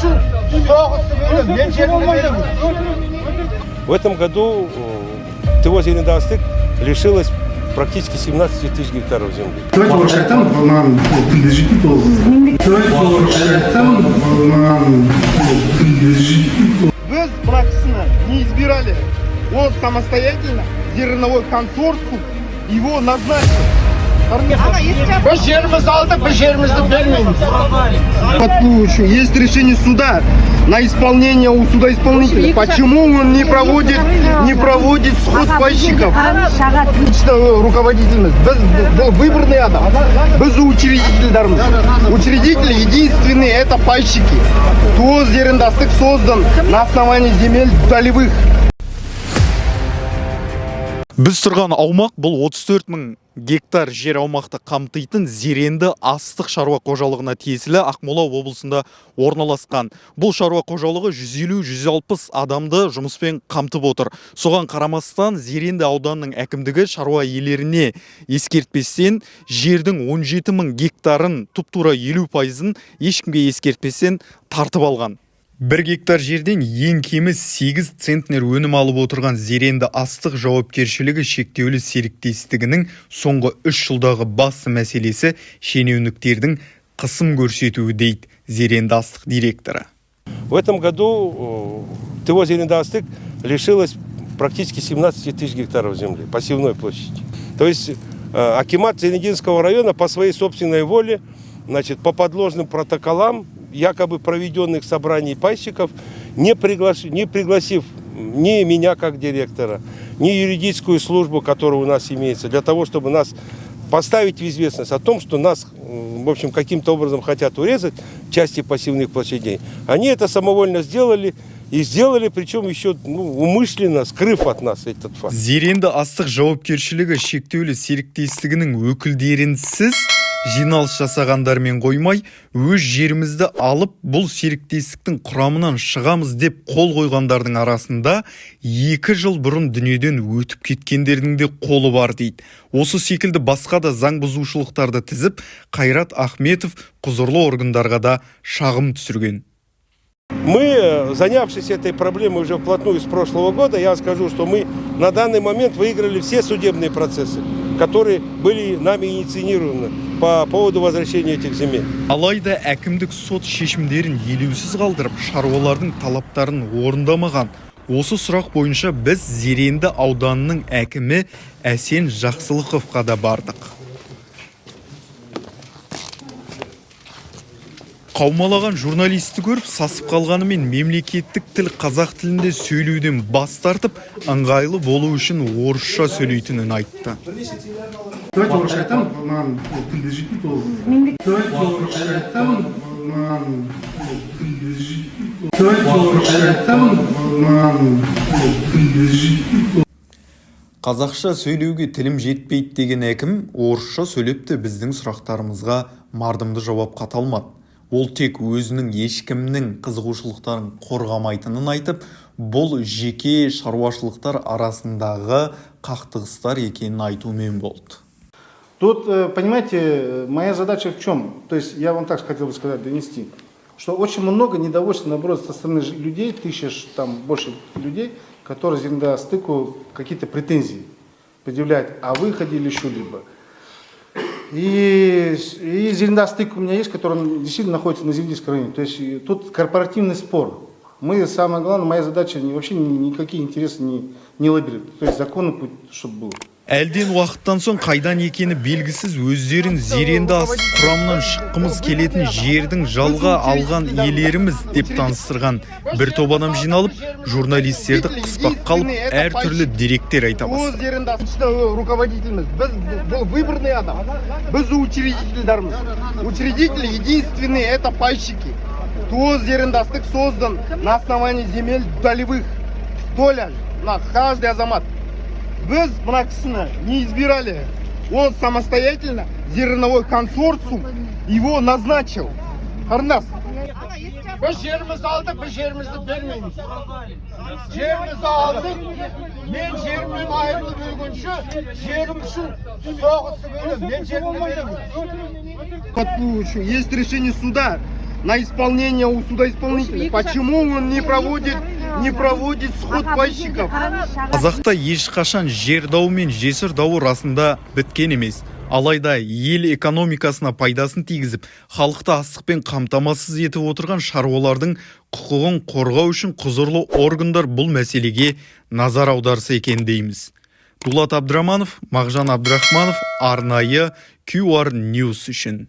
Үшін соғысып өлемін, мен жерімді беремін. В этом году ТОО «Зеренді Астық» лишилось практически 17 тысяч гектаров земли. Давайте орысша айтамын, маған ол тілде жетпейді ол. Давайте орысша айтамын, маған ол тілде жетпейді. Біз мына кісіні не избирали. Он самостоятельно, зерновой консорциум, его назначил. Біз жерімізді алдық, біз жерімізді бермейміз. Есть решение суда на исполнение у суда исполнителя. Почему он не проводит сход пайщиков? Лично руководитель, біз бұл выборный адам. Біз учредительдармыз. Учредители единственные — это пайщики. ТОО «Зеренді Астық» создан на основании земель долевых. Біз тұрған аумақ — бұл 34 мың гектар жер аумақты қамтитын Зеренді Астық шаруа қожалығына тиесілі, Ақмола облысында орналасқан. Бұл шаруа қожалығы 150-160 адамды жұмыспен қамтып отыр. Соған қарамастан Зеренді ауданының әкімдігі шаруа иелеріне ескертпестен жердің 17 мың гектарын, тұп-тура 50 пайызын ешкімге ескертпестен тартып алған. 1 гектар жерден ең кемі 8 центнер өнім алып отырған Зеренді Астық жауапкершілігі шектеулі серіктестігінің соңғы 3 жылдағы басты мәселесі — шенеуніктердің қысым көрсетуі, дейді Зеренді Астық директоры. В этом году ТОО «Зеренді Астық» лишилось практически 17 тысяч гектаров земли, посевной площади. То есть акимат Зерендинского района по своей собственной воле, значит, по подложным протоколам якобы проведенных собраний пайщиков, не пригласив ни меня как директора, ни юридическую службу, которая у нас имеется, для того, чтобы нас поставить в известность о том, что нас, в общем, каким-то образом хотят урезать части посевных площадей. Они это самовольно сделали и сделали, причем еще, ну, умышленно скрыв от нас этот факт. Зеренді Астық жауапкершілігі шектеулі серіктестігінің өкілдерінсіз жиналыс жасағандармен қоймай, өз жерімізді алып, бұл серіктестіктің құрамынан шығамыз деп қол қойғандардың арасында 2 жыл бұрын дүниеден өтіп кеткендердің де қолы бар дейді. Осы секілді басқа да заң бұзушылықтарды тізіп, Қайрат Ахметов құзырлы органдарға да шағым түсірген. Мы, занявшись этой проблемой уже вплотную с прошлого года, я скажу, что мы на данный момент выиграли все судебные процессы, которые были нами инициированы по поводу возвращения этих земель. Алайда әкімдік сот шешімдерін елеусіз қалдырып, шаруалардың талаптарын орындамаған. Осы сұрақ бойынша біз Зеренді ауданының әкімі Әсен Жақсылықовқа да бардық. Қаумалаған журналисті көріп сасып қалғанымен, мемлекеттік тіл қазақ тілінде сөйлеуден бас тартып, ыңғайлы болу үшін орысша сөйлейтінін айтты. Давайте орысша айтамын, маған ол тілде жетпейді ол. Давайте орысша айтамын, маған ол тілде жетпейді. Давайте орысша айтамын, маған ол тілде жетпейді. Қазақша сөйлеуге тілім жетпейді деген әкім орысша сөйлеп те біздің сұрақтарымызға мардымды жауап қата алмады. Ол тек өзінің ешкімнің қызығушылықтарын қорғамайтынын айтып, бұл жеке шаруашылықтар арасындағы қақтығыстар екенін айтумен болды. Тут, понимаете, моя задача в чем? То есть я вам так хотел бы сказать, донести, что очень много недовольства, наоборот, со стороны людей, тысяч, там больше людей, которые Зеренді Астыку какие-то претензии предъявляют о выходе или еще-либо. И Зеренді Астык у меня есть, который действительно находится на Зерендинском районе. То есть тут корпоративный спор. Мы, самое главное, моя задача не, вообще никакие интересы не лоббировать. То есть законный путь чтобы был. Әлден уақыттан соң қайдан екені белгісіз өздерін Зеренді Астық құрамынан шыққымыз келетін, жердің жалға алған иелеріміз деп таныстырған бір топ адам жиналып, журналистерді қыспаққа алып, әртүрлі деректер айта бастады. Зеренді руководителіміз, біз бұл выборный адам, біз учредительдармыз. Учредители единственные — это пайщики. ТОО «Зеренді Астық» создан на основании земель долевых, доля на каждый азамат. Біз мына кісіні не избирали, он самостоятельно, зерновой консорциум, его назначил, қарындас. Біз жерімізді алдық, біз жерімізді бермейміз. Жерімізді алдық, мен жерімнен айырылып өлгенше, жерім үшін соғысып өлемін, мен жерімді беремін. Есть решение суда. на исполнение у судоисполнителя. Почему он не проводит сход пайщиков? Қазақта ешқашан жер дауы мен жесір дауы расында біткен емес. Алайда ел экономикасына пайдасын тигізіп, халықты астықпен қамтамасыз етіп отырған шаруалардың құқығын қорғау үшін құзырлы органдар бұл мәселеге назар аударса екен дейміз. Дулат Абдраманов, Мағжан Абдрахманов, арнайы QR News үшін.